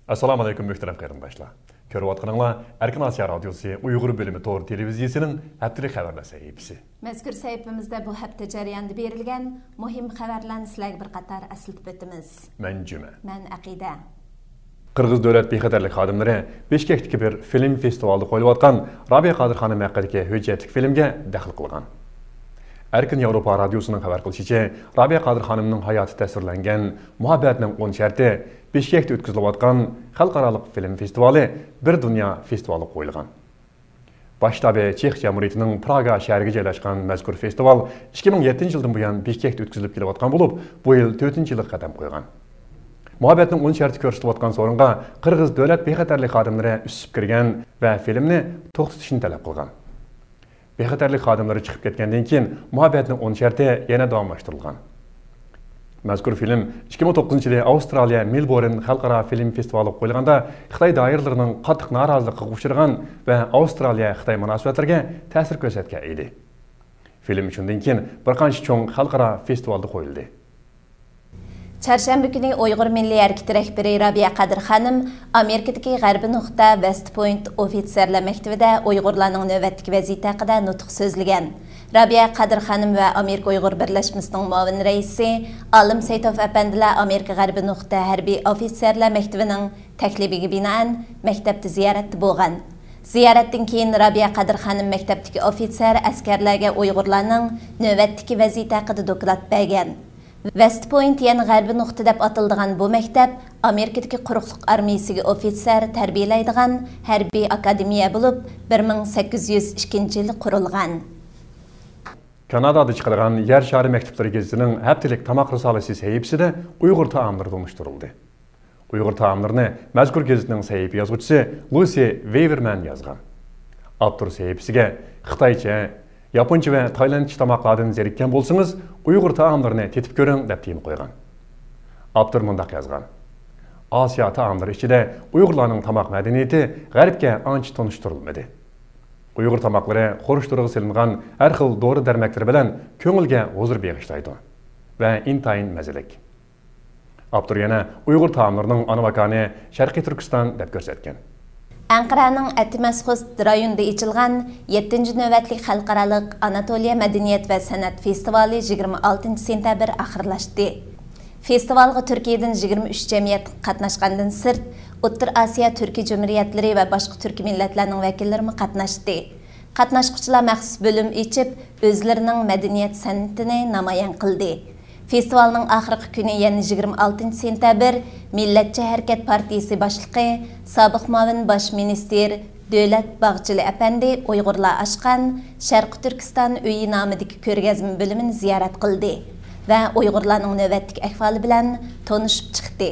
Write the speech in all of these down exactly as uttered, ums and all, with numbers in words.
ئەسسالامۇ ئەلەيكۇم، مۆھتەرەم قېرىنداشلار. كۆرۈۋاتقىنىڭلار ئەركىن ئاسىيا رادىيوسى ئۇيغۇر بۆلۈمى تور تېلېۋىزىيىسىنىڭ ھەپتىلىك خەۋەرلەر سەھىپىسى. مەزكۇر سەھىپىمىزدە بۇ ھەپتە جەريانىدا بېرىلگەن مۇھىم خەۋەرلەرنى سىلەرگە بىر قاتار ئەسلىتىپ ئۆتىمىز. مەن جۈمە. مەن ئەقىدە. قىرغىز دۆلەت بىخەتەرلىك خادىملىرى بىشكەكتىكى بىر فىلىم فېستىۋالىدا قويۇلۇۋاتقان رابىيە قادىر خانىم ھەققىدىكى ھۆججەتلىك فىلىمگە دەخلى قىلغان. ئەركىن ياۋروپا رادىيوسىنىڭ خەۋەر قىلىشىچە، رابىيە قادىر خانىمنىڭ ھاياتى تەسۋىرلەنگەن مۇھەببەتنىڭ ئون شەرتى بىشكەكتە ئۆتكۈزۈلۈۋاتقان خەلقئارالىق فىلىم فېستىۋالى بىر دۇنيا فېستىۋالىغا قويۇلغان. باش شتابى چېخ جەمھۇرىيىتىنىڭ پراگا شەھىرىگە جايلاشقان مەزكۇر فېستىۋال ئىككى مىڭ يەتتىنچى يىلدىن بۇيان بىشكەكتە ئۆتكۈزۈلۈپ كېلىۋاتقان بولۇپ، بۇ يىل تۆتىنچى يىلىغا قەدەم قويغان. مۇھەببەتنىڭ ئون شەرتى كۆرسىتىلىۋاتقان سورۇنغا قىرغىز دۆلەت بىخەتەرلىك خادىملىرى ئۈسۈپ كىرگەن ۋە فىلىمنى توختىتىشنى تەلەپ قىلغان. بىخەتەرلىك خادىملىرى چىقىپ كەتكەندىن كېيىن، مۇھەببەتنىڭ ئون شەرتى يەنە داۋاملاشتۇرۇلغان. مەزكۇر فىلىم ئىككى مىڭ توققۇزىنچى يىلى ئاۋسترالىيە مېلبورن خەلقئارا فىلىم فېستىۋالىغا قويۇلغاندا، خىتاي دائىرىلىرىنىڭ قاتتىق نارازىلىقىغا ئۇچرىغان ۋە ئاۋسترالىيە-خىتاي مۇناسىۋەتلىرىگە تەسىر كۆرسەتكەن ئىدى. فىلىم شۇندىن كېيىن بىر قانچە چوڭ خەلقئارا فېستىۋالدا قويۇلدى. چارشەنبە كۈنى ئۇيغۇر مىللىي ھەرىكىتى رەھبىرى رابىيە قادىر خانىم ئامېرىكىدىكى غەربىي نۇقتا ۋېست پوينت ئوفىتسېرلار مەكتىۋىدە ئۇيغۇرلارنىڭ نۆۋەتتىكى ۋەزىيىتى ھەققىدە نۇتۇق سۆزلىگەن. رابىيە قادىر خانىم ۋە ئامېرىكا ئۇيغۇر بىرلەشمىسىنىڭ مۇئاۋىن رەئىسى ئالىم سەيتوف ئەپەندىلەر ئامېرىكا غەربىي نۇقتا ھەربىي ئوفىتسېرلار مەكتىۋىنىڭ تەكلىپىگە بىنائەن مەكتەپتە زىيارەتتە بولغان. زىيارەتتىن كېيىن رابىيە قادىر خانىم مەكتەپتىكى ئوفىتسېر ئەسكەرلەرگە ئۇيغۇرلارنىڭ نۆۋەتتىكى ۋەزىيىتى ھەققىدە دوكلات بەرگەن. ۋېست پوينت، يەنى غەربىي نۇقتا دەپ ئاتىلىدىغان بۇ مەكتەپ ئامېرىكىدىكى قۇرۇقلۇق ئارمىيىسىگە ئوفىتسېر تەربىيەلەيدىغان ھەربىي ئاكادېمىيە بولۇپ، بىر مىڭ سەككىز يۈز ئىككىنچى يىلى قۇرۇلغان. كانادادا چىقىدىغان يەر شارى مەكتۇپلىرى گېزىتىنىڭ ھەپتىلىك تاماق رىسالىسى سەھىپىسىدە ئۇيغۇر تائاملىرى تونۇشتۇرۇلدى. ئۇيغۇر تائاملىرىنى مەزكۇر گېزىتنىڭ سەھىپە يازغۇچىسى لۇسى ۋېيۋېرمەن يازغان. ئاپتور سەھىپىسىگە خىتايچە، ياپونچە ۋە تايلاندچە تاماقلاردىن زېرىككەن بولسىڭىز، ئۇيغۇر تائاملىرىنى تېتىپ كۆرۈڭ، دەپ تېما قويغان. ئاپتور مۇنداق يازغان: ئاسىيا تائاملىرى ئىچىدە ئۇيغۇرلارنىڭ تاماق مەدەنىيىتى غەربكە ئانچە تونۇشتۇرۇلمىدى. ئۇيغۇر تاماقلىرى خورشتۇرىغا سېلىنغان ھەر خىل دورا-دەرمەكلىرى بىلەن كۆڭۈلگە ھۇزۇر بېغىشلايدۇ ۋە ئىنتايىن مەززىلىك. ئاپتور يەنە ئۇيغۇر تائاملىرىنىڭ ئانا ماكانى شەرقىي تۈركىستان دەپ كۆرسەتكەن. ئەنقەرەنىڭ ئەتىمەسخۇست رايونىدا ئېچىلغان يەتتىنچى نۆۋەتلىك خەلقئارالىق ئاناتولىيە مەدەنىيەت ۋە سەنئەت فېستىۋالى يىگىرمە ئالتىنچى سېنتەبىر ئاخىرلاشتى. فېستىۋالغا تۈركىيەدىن يىگىرمە ئۈچ جەمئىيەت قاتناشقاندىن سىرت، ئوتتۇرا ئاسىيا تۈركىي جۇمھۇرىيەتلىرى ۋە باشقا تۈركىي مىللەتلەرنىڭ ۋەكىللىرىمۇ قاتناشتى. قاتناشقۇچىلار مەخسۇس بۆلۈم ئېچىپ، ئۆزلىرىنىڭ مەدەنىيەت سەنئىتىنى نامايان قىلدى. فېستىۋالنىڭ ئاخىرقى كۈنى، يەنى يىگىرمە ئالتىنچى سېنتەبىر، مىللەتچى ھەرىكەت پارتىيىسى باشلىقى، سابىق مۇئاۋىن باش مىنىستىر دۆلەت باغچىلى ئەپەندى ئۇيغۇرلار ئاچقان شەرقىي تۈركىستان ئۆيى نامىدىكى كۆرگەزمە بۆلۈمىنى زىيارەت قىلدى ۋە ئۇيغۇرلارنىڭ نۆۋەتتىكى ئەھۋالى بىلەن تونۇشۇپ چىقتى.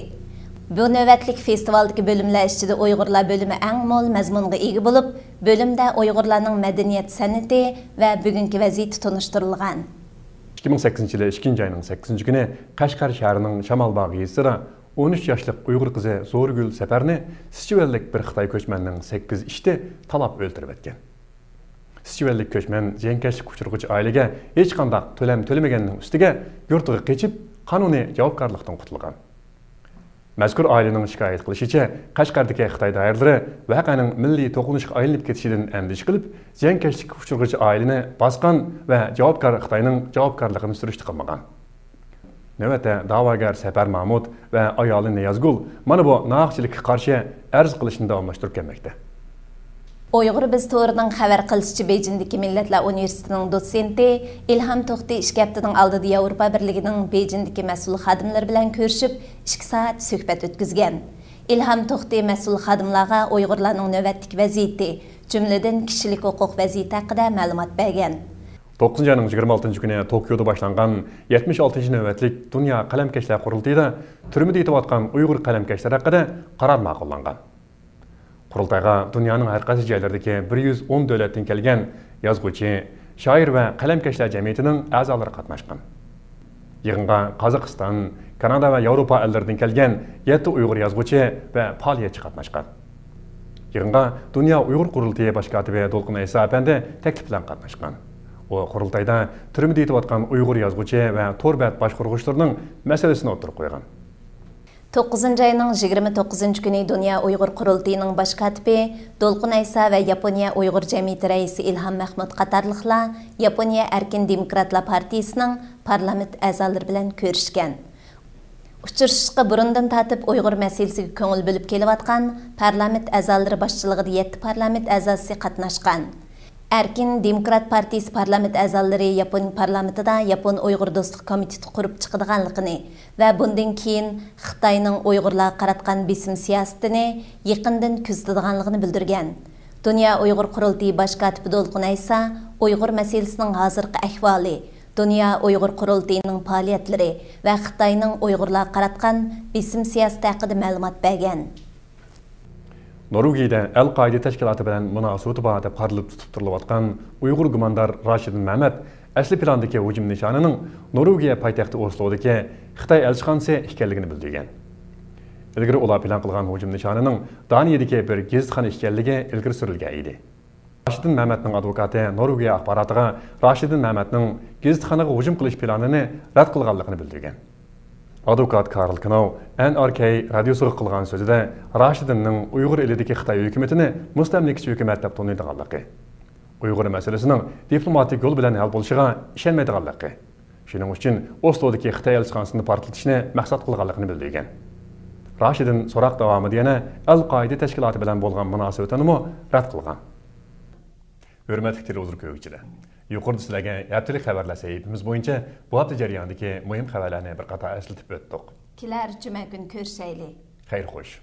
بۇ نۆۋەتلىك فېستىۋالدىكى بۆلۈملەر ئىچىدە ئۇيغۇرلار بۆلۈمى ئەڭ مول مەزمۇنغا ئىگە بولۇپ، بۆلۈمدە ئۇيغۇرلارنىڭ مەدەنىيەت سەنئىتى ۋە بۈگۈنكى ۋەزىيىتى تونۇشتۇرۇلغان. ئىككى مىڭ سەككىزىنچى يىلى ئىككىنچى ئاينىڭ سەككىزىنچى كۈنى قەشقەر شەھىرىنىڭ شامالباغ يېزىسىدا ئون ئۈچ ياشلىق ئۇيغۇر قىزى زورىگۈل سەپەرنى سىچۈەنلىك بىر خىتاي كۆچمەننىڭ سەككىز ئىتى تالاپ ئۆلتۈرۈۋەتكەن. سىچۈەنلىك كۆچمەن زىيانكەشلىككە ئۇچرىغۇچى ئائىلىگە ھېچقانداق تۆلەم تۆلىمىگەننىڭ ئۈستىگە، يۇرتىغا قېچىپ، قانۇنىي جاۋابكارلىقتىن قۇتۇلغان. مەزكۇر ئائىلىنىڭ شىكايەت قىلىشىچە، قەشقەردىكى خىتاي دائىرىلىرى ۋەقەنىڭ مىللىي توقۇنۇشقا ئايلىنىپ كېتىشىدىن ئەندىشە قىلىپ، زىيانكەشلىككە ئۇچرىغۇچى ئائىلىنى باسقان ۋە جاۋابكار خىتاينىڭ جاۋابكارلىقىنى سۈرۈشتە قىلمىغان. نۆۋەتتە دەۋاگەر سەپەر مامۇت ۋە ئايالى نىيازگۈل مانا بۇ ناھەقچىلىككە قارشى ئەرز قىلىشنى داۋاملاشتۇرۇپ كەلمەكتە. ئۇيغۇر بىز تورىنىڭ خەۋەر قىلىشىچە، بېيجىڭدىكى مىللەتلەر ئۇنىۋېرسىتېتىنىڭ دوتسېنتى ئىلھام توختى ئىككى ھەپتىنىڭ ئالدىدا ياۋروپا بىرلىكىنىڭ بېيجىڭدىكى مەسئۇل خادىملىرى بىلەن كۆرۈشۈپ، ئىككى سائەت سۆھبەت ئۆتكۈزگەن. ئىلھام توختى مەسئۇل خادىملارغا ئۇيغۇرلارنىڭ نۆۋەتتىكى ۋەزىيىتى، جۈملىدىن كىشىلىك ھوقۇق ۋەزىيىتى ھەققىدە مەلۇمات بەرگەن. توققۇزىنچى ئاينىڭ يىگىرمە ئالتىنچى كۈنى توكيودا باشلانغان يەتمىش ئالتىنچى نۆۋەتلىك دۇنيا قەلەمكەشلەر قۇرۇلتىيىدا تۈرمىدە يېتىۋاتقان ئۇيغۇر قەلەمكەشلەر ھەققىدە قارار ماقۇللانغان. قۇرۇلتايغا دۇنيانىڭ ھەر قايسى جايلىرىدىكى بىر يۈز ئون دۆلەتتىن كەلگەن يازغۇچى، شائىر ۋە قەلەمكەشلەر جەمئىيىتىنىڭ ئەزالىرى قاتناشقان. يىغىنغا قازاقىستان، كانادا ۋە ياۋروپا ئەللىرىدىن كەلگەن يەتتە ئۇيغۇر يازغۇچى ۋە پائالىيەتچى قاتناشقان. يىغىنغا دۇنيا ئۇيغۇر قۇرۇلتىيى باش كاتىپى دولقۇن ئەيسا ئەپەندى تەكلىپ بىلەن قاتناشقان. ئۇ قۇرۇلتايدا تۈرمىدە يېتىۋاتقان ئۇيغۇر يازغۇچى ۋە تور بەت باشقۇرغۇچىلىرىنىڭ مەسىلىسىنى ئوتتۇرىغا قويغان. توققۇزىنچى ئاينىڭ يىگىرمە توققۇزىنچى كۈنى دۇنيا ئۇيغۇر قۇرۇلتىيىنىڭ باش كاتىپى دولقۇن ئەيسا ۋە ياپونىيە ئۇيغۇر جەمئىيىتى رەئىسى ئىلھام مەخمۇت قاتارلىقلار ياپونىيە ئەركىن دېموكراتلار پارتىيىسىنىڭ پارلامېنت ئەزالىرى بىلەن كۆرۈشكەن. ئۇچرىشىشقا بۇرۇندىن تارتىپ ئۇيغۇر مەسىلىسىگە كۆڭۈل بۆلۈپ كېلىۋاتقان پارلامېنت ئەزالىرى باشچىلىقىدا يەتتە پارلامېنت ئەزاسى قاتناشقان. ئەركىن دېموكرات پارتىيىسى پارلامېنت ئەزالىرى ياپون پارلامېنتىدا ياپون ئۇيغۇر دوستلۇق كومىتېتى قۇرۇپ چىقىدىغانلىقىنى ۋە بۇندىن كېيىن خىتاينىڭ ئۇيغۇرلارغا قاراتقان بېسىم سىياسىتىنى يېقىندىن كۆزىتىدىغانلىقىنى بىلدۈرگەن. دۇنيا ئۇيغۇر قۇرۇلتىيى باش كاتىپى دولقۇن ئەيسا ئۇيغۇر مەسىلىسىنىڭ ھازىرقى ئەھۋالى، دۇنيا ئۇيغۇر قۇرۇلتىيىنىڭ پائالىيەتلىرى ۋە خىتاينىڭ ئۇيغۇرلارغا قاراتقان بېسىم سىياسىتى ھەققىدە مەلۇمات بەرگەن. نورۋېگىيىدە ئەل قائىدە تەشكىلاتى بىلەن مۇناسىۋىتى بار دەپ قارىلىپ تۇتۇپ تۇرۇلۇۋاتقان ئۇيغۇر گۇماندار راشىدىن مەمەت ئەسلى پىلاندىكى ھۇجۇم نىشانىنىڭ نورۋېگىيە پايتەختى ئوسلودىكى خىتاي ئەلچىخانىسى ئىكەنلىكىنى بىلدۈرگەن. ئىلگىرى ئۇلار پىلان قىلغان ھۇجۇم نىشانىنىڭ دانىيەدىكى بىر گېزىتخانا ئىكەنلىكى ئىلگىرى سۈرۈلگەن ئىدى. راشىدىن مەمەتنىڭ ئادۋوكاتى نورۋېگىيە ئاخباراتىغا راشىدىن مەمەتنىڭ گېزىتخانىغا ھۇجۇم قىلىش پىلانىنى رەت قىلغانلىقىنى بىلدۈرگەن. ئادۋوكات كارل كناۋ ئېن ئار كېي رادىيوسىغا قىلغان سۆزىدە، راشىدىننىڭ ئۇيغۇر ئېلىدىكى خىتاي ھۆكۈمىتىنى مۇستەملىكىچى ھۆكۈمەت دەپ تونۇيدىغانلىقى، ئۇيغۇر مەسىلىسىنىڭ دىپلوماتىك يول بىلەن ھەل بولۇشىغا ئىشەنمەيدىغانلىقى، شۇنىڭ ئۈچۈن ئوسلودىكى خىتاي ئەلچىخانىسىنى پارتلىتىشنى مەقسەت قىلغانلىقىنى بىلدۈرگەن. راشىدىن سوراق داۋامىدا يەنە ئەل قائىدە تەشكىلاتى بىلەن بولغان مۇناسىۋىتىنىمۇ رەت قىلغان. ھۆرمەتلىك تېلېۋىزور كۆرگۈچىلەر، يۇقىرىدا سىلەرگە ھەپتىلىك خەۋەرلەر سەھىپىمىز بويىچە بۇ ھەپتە جەريانىدىكى مۇھىم خەۋەرلەرنى بىر قاتار ئەسلىتىپ ئۆتتۇق. كېلەر جۈمە كۈنى كۆرۈشەيلى. خەير خوش.